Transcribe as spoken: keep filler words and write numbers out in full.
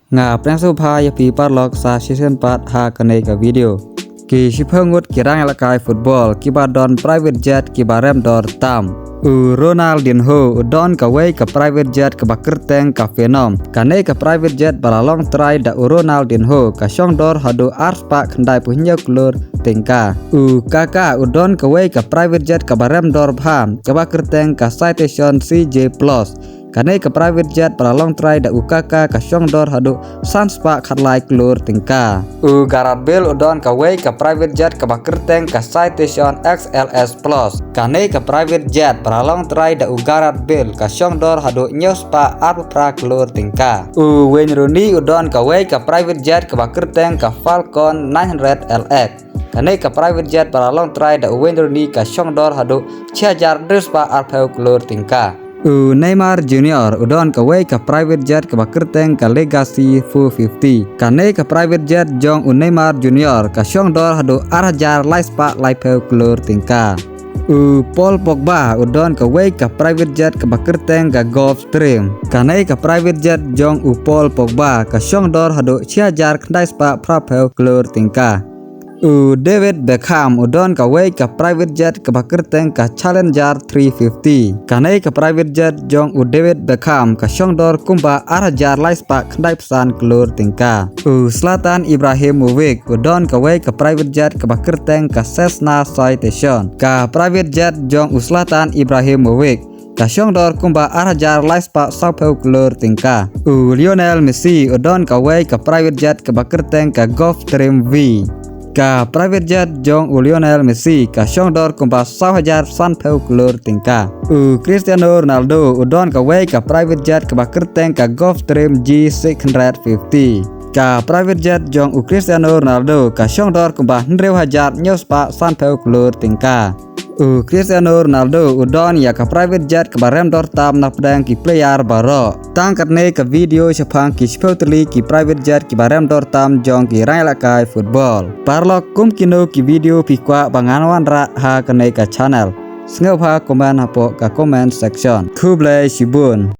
Nga pdiang sngewbha ïa phi paralok sa shisien pat ha kane ka video. Ki shiphew ngut ki rangïalehkai football kiba don private jet kiba rem dor tam. U Ronaldinho u don kawei ka private jet kaba kyrteng ka Phenom. Kane ka private jet ba la long trai da u Ronaldinho ka shong dor haduh ar spah khyndai phew hynñiew klur tyngka. U Kaka u don kawei ka private jet kaba rem dor bha kaba kyrteng ka Citation C J plus. Kane ka private jet ba la long trai da u Kaka ka shong dor haduh san spah khatlai klur tyngka. U Gareth Bale u don kawei ka private jet kaba kyrteng ka Citation X L S plus. Kane ka private jet ba la long trai da u Gareth Bale ka shong dor haduh hynñiew spah arphew phra klur tyngka. U Wayne Rooney u don kawei ka private jet kaba kyrteng ka Falcon nine hundred L X. Kane ka private jet ba la long trai da u Wayne Rooney ka shong dor haduh shi hajar hynriew spah arphew klur tyngka. U Neymar Junior u don kawei ka private jet kaba kyrteng ka Legacy four fifty. Kane ka private jet jong u Neymar Junior ka shong dor haduh ar hajar lai spah laiphew klur tyngka. U Paul Pogba u don kawei ka private jet kaba kyrteng ka Gulfstream. Kane ka private jet jong u Paul Pogba ka shong dor haduh shi hajar khyndai spah phraphew klur tyngka. U David Beckham u don kawei ka private jet kaba kyrteng ka Challenger three fifty. Kane ka private jet jong u David Beckham ka shong dor kumba ar hajar lai spah khyndai phew san klur tyngka. U Zlatan Ibrahimovic u don kawei ka private jet kaba kyrteng ka Cessna Citation. Ka private jet jong u Zlatan Ibrahimovic ka shong dor kumba ar hajar lai spah sawphew klur tyngka. U Lionel Messi u don kawei ka private jet kaba kyrteng ka Gulfstream V. Ka private jet jong u Lionel Messi ka shong dor kumba saw hajar sanphew klur tyngka. U Cristiano Ronaldo u don kawei ka private jet kaba kyrteng ka Gulfstream G six hundred fifty. Ka private jet jong u Cristiano Ronaldo ka shong dor kumba hynriew hajar hynñiew spah sanphew klur tyngka. U Cristiano Ronaldo u don ïa ka private jet kaba rem dor tam na pdeng ki player baroh. Tang katne ka video shaphang ki shiphew tylli ki private jet kiba rem dor tam jong ki rangïalehkai football. Paralok, kum kino ki video phi kwah ba ngan wanrah ha kane ka channel, sngewbha comment hapoh ka comment section. Khublei shibun.